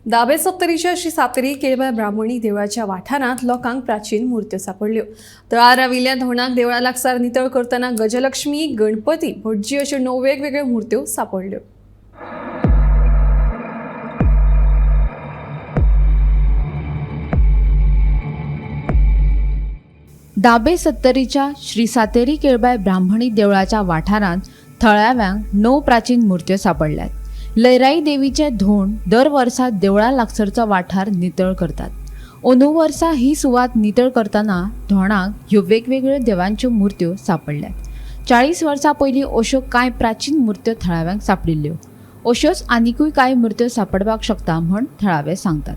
दाबे सत्तरीच्या श्री सातेरी केळबाय ब्राह्मणी देवळाच्या वाठारांत लोकांक प्राचीन मुर्त्यो सांपडल्यो. तळार राविल्ल्या धोणाक देवळा लागसार नितळ करतना गजलक्ष्मी, गणपती, भटजी अश्यो 9 वेगवेगळ्यो मुर्त्यो सांपडल्यो. दाबे सत्तरीच्या श्री सातेरी केळबाय ब्राह्मणी देवळाच्या वाठारांत थळाव्यांक 9 प्राचीन मुर्त्यो सांपडल्यात. लयराई देवीचे धोंड दर वर्सा देवळा लागसरचो वाठार नितळ करतात. अंदू वर्सा ही सुवात नितळ करतना धोणाक ह्यो वेगवेगळ्यो देवांच्यो मुर्त्यो सांपडल्यात. 40 वर्सां पयलीं अश्यो कांय प्राचीन मुर्त्यो थळाव्यांक सांपडिल्ल्यो. अश्योच आनिकूय कांय मुर्त्यो सांपडपाक शकता म्हूण थळावे सांगतात.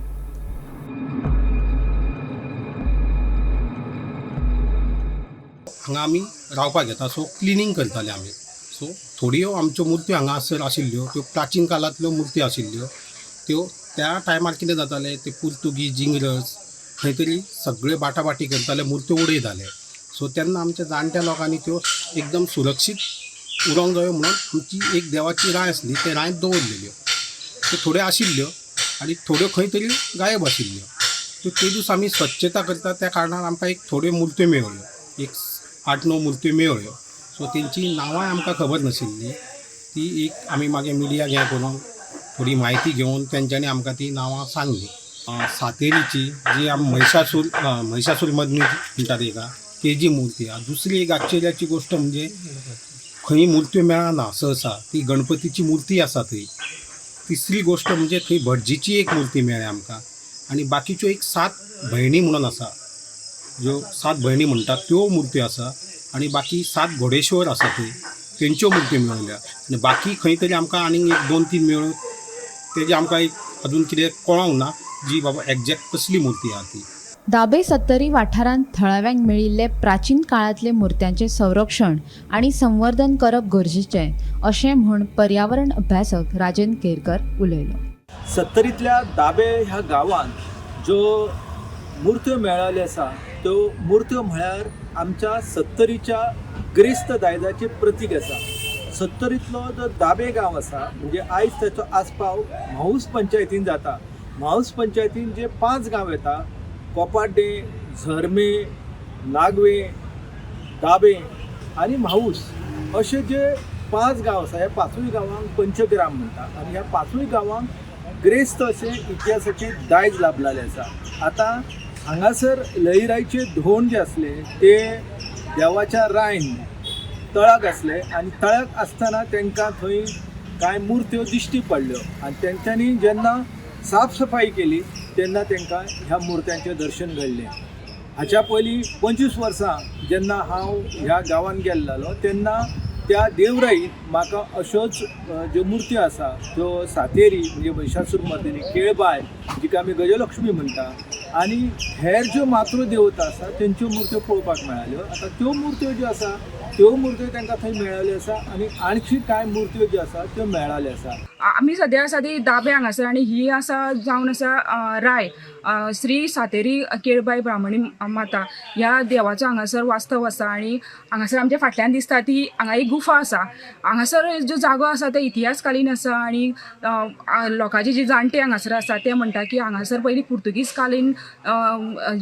हांगा आमी रावपाक घेता, सो क्लिनींग करताले आमी. सो थोड्यो आमच्यो मुर्त्यो हांगासर आशिल्ल्यो त्यो प्राचीन काळांतल्यो मुर्त्यो आशिल्ल्यो. त्यो त्या टायमार कितें जातालें, ते पुर्तुगीज इंग्रज खंय तरी सगळे बाटाबाटी करताले, मुर्त्यो उडयताले. सो तेन्ना आमच्या जाणट्या लोकांनी त्यो एकदम सुरक्षीत उरोंक जायो म्हणून आमची एक देवाची राय आसली, ते रायत दवरलेल्यो. त्यो थोड्यो आशिल्ल्यो आनी थोड्यो खंय तरी गायब आशिल्ल्यो. त्यो ते दीस आमी स्वच्छता करता त्या कारणान आमकां एक थोड्यो मुर्त्यो मेळ्ळ्यो, एक 8-9 मुर्त्यो मेळ्ळ्यो. सो तेंची नांवांय आमकां खबर नाशिल्ली. ती एक आमी मागीर मिडिया हें करून थोडी म्हायती घेवन तेंच्यांनी आमकां ती नांवां सांगली. सातेरीची जी आमी महिषासूर मदनी म्हणटा तेका, तेजी मुर्ती आसा. दुसरी एक आश्चर्याची गोश्ट म्हणजे खंय मुर्त्यो मेळना सहसा, ती गणपतीची मुर्ती आसा थंय. तिसरी गोश्ट म्हणजे थंय भटजीची एक मुर्ती मेळ्ळी आमकां. आनी बाकीच्यो एक 7 भयणी म्हणून आसा, ज्यो 7 भयणी म्हणटात त्यो मुर्त्यो आसा. आनी बाकी 7 घोडेश्वर आसा थंय, तेंच्यो मुर्त्यो मेळ्ळ्या. आनी बाकी खंय तरी आमकां आनीक एक 2-3 मेळ्ळ्यो, तेजे आमकां एक अजून कितें कळोंक ना जी बाबा एग्जॅक्ट कसली मुर्ती आहा ती. दाबे सत्तरी वाठारांत थळाव्यांक मेळिल्ले प्राचीन काळांतले मुर्त्यांचें संरक्षण आनी संवर्धन करप गरजेचें अशें म्हूण पर्यावरण अभ्यासक राजेंद्र केरकर उलयलो. सत्तरींतल्या दाबे ह्या गांवांत ज्यो मुर्त्यो मेळ्ळ्यो आसा त्यो मुर्त्यो म्हळ्यार आमच्या सत्तरीच्या ग्रेस्त दायजाचें प्रतीक आसा. सत्तरींतलो जो दाबे गांव आसा म्हणजे आयज ताचो आस्पाव म्हाऊस पंचायतीन जाता. म्हाऊस पंचायतीन जे 5 गांव येता, कोपाड्डे, झरमे, नागवे, दाबे आनी म्हाऊस अशे जे 5 गांव आसा, ह्या 5 गांवांक पंचग्राम म्हणटा आनी ह्या 5 गांवांक ग्रेस्त अशें इतिहासाचें दायज लाभलेलें आसा. आतां हांगासर लयराईचे धोंड जे आसले ते देवाच्या रायन तळाक आसले आनी तळाक आसतना तांकां थंय कांय मुर्त्यो दिश्टी पडल्यो आनी तेंच्यांनी जेन्ना साफ सफाई केली तेन्ना तांकां ह्या मुर्त्यांचें दर्शन घडलें. हाच्या पयलीं 25 वर्सां जेन्ना हांव ह्या गांवांत गेल्लो तेन्ना त्या देवराईत म्हाका अश्योच ज्यो मुर्त्यो आसा त्यो सातेरी म्हणजे महिषासूर मर्दिनी, केळबाय जिका आमी गजलक्ष्मी म्हणटा आनी हेर ज्यो मातृदेवता आसा तेंच्यो मुर्त्यो पळोवपाक मेळाल्यो. आतां त्यो मुर्त्यो ज्यो आसा त्यो मुर्त्यो तांकां थंय मेळ्ळ्यो आसा आनी आणखी कांय मुर्त्यो ज्यो आसा त्यो मेळ्ळ्यो आसा. आमी सद्या आसा ती दाबे हांगासर आनी ही आसा जावन आसा राय श्री सातेरी केळबाय ब्राह्मणी माता ह्या देवाचो हांगासर वास्तव आसा. आनी हांगासर आमच्या फाटल्यान दिसता ती हांगा एक गुफा आसा. हांगासर जो जागो आसा तो इतिहासकालीन आसा आनी लोकांचे जे जाणटे हांगासर आसा ते म्हणटा की हांगासर पयलीं पुर्तुगीज कालीन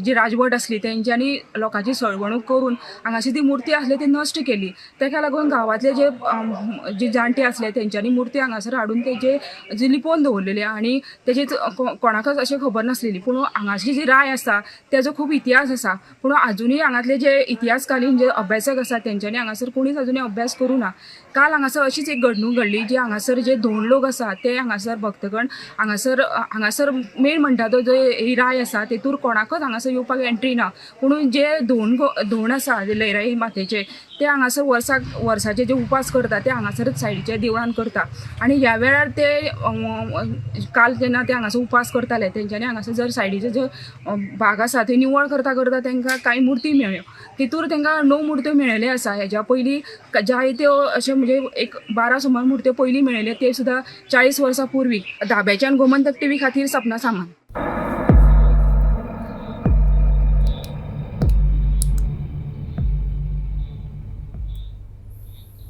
जी राजवट आसली तेंच्यांनी लोकांची सळवणूक करून हांगासर ती मुर्ती आसली ती नश्ट केली. तेका लागून गांवांतले जे जे जाणटे आसले तेंच्यांनी मुर्ती हांगासर हाडून तेजे जी लिपोवन दवरलेली आनी तेजे कोणाकच अशें खबर नासलेली. पूण हांगाची जी राय आसा तेजो खूब इतिहास आसा. पूण आजुनूय हांगातले जे इतिहासकालीन जे अभ्यासक आसा तेंच्यांनी हांगासर कोणीच अजुनूय अभ्यास करूं ना. काल हांगासर अशीच एक घडणूक घडली जी हांगासर जे धोंड लोक आसा ते हांगासर भक्तगण हांगासर हांगासर मेन म्हणटा तो जो ही राय आसा तेतूर कोणाकच हांगासर येवपाक एंट्री ना. पूण जे धोंड आसा जे लयराई मातेचे ते हांगासर वर्साचे जे उपास करता ते हांगासरच सायडीच्या देवळान करता. आनी ह्या वेळार ते काल जेन्ना ते हांगासर उपास करताले तेंच्यांनी हांगासर जर सायडीचे जो भाग आसा थंय निवळ करता करता तांकां कांय मुर्ती मेळ्ळ्यो. तितूर तांकां 9 मुर्त्यो मेळिल्ल्यो आसा. हेज्या पयलीं जायत्यो अशें म्हणजे एक 12 सुमार मुर्त्यो पयलीं मेळिल्ल्यो ते सुद्दां 40 वर्सां पूर्वी. दाब्याच्यान गोमंतक टीव्ही खातीर सपना सामंत.